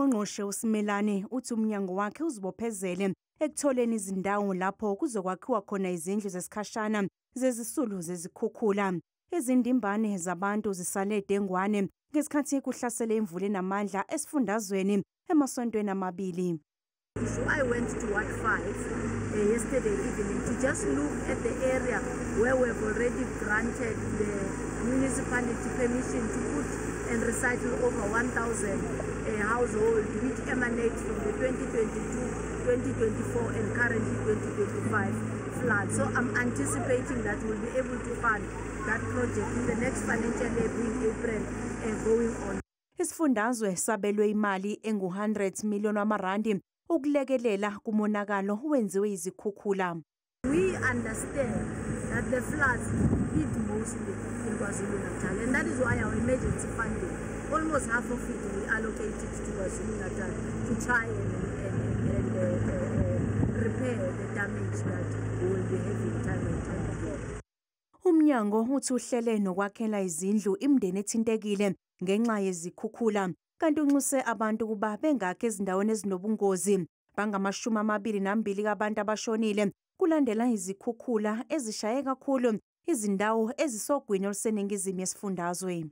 UNgqongqoshe uSimelane uthi umnyango wakhe uzibophezele ekutholeni izindawo lapho kuzokwakhiwa khona izindlu zesikhashana zezisulu zezikhukhula. Izindimbane zabantu zisale dengwane ngesikhathi kuhlasele imvula enamandla esifundazweni emasontweni amabili. So I went to Ward 5 yesterday evening to just look at the area where we've already granted the municipality permission to put and resettle over 1,000 households, which emanates from the 2022, 2024 and currently 2025 flood. So I'm anticipating that we'll be able to fund that project in the next financial year, being April, going on. Isifundazwe sabelwe imali engu-100 million wamarandi ukulekelela kumonakalo wenziwe izikhukhula. We understand that the floods hit mostly in KwaZulu-Natal, and that is why our emergency funding, almost half of it, we allocated to KwaZulu-Natal to try and repair the damage that we will be having time and time again. Umnyango uthi uhlele nokwakhela izindlu imindeni ethintekile ngenxa yezikhukhula, kanti unxuse abantu ukuba bengakhi ezindaweni ezinobungozi. Bangama-22 kabantu abashonile kulandela izikhukhula ezishaye kakhulu izindawo ezisogwini oluseningizimu yesifundazwe.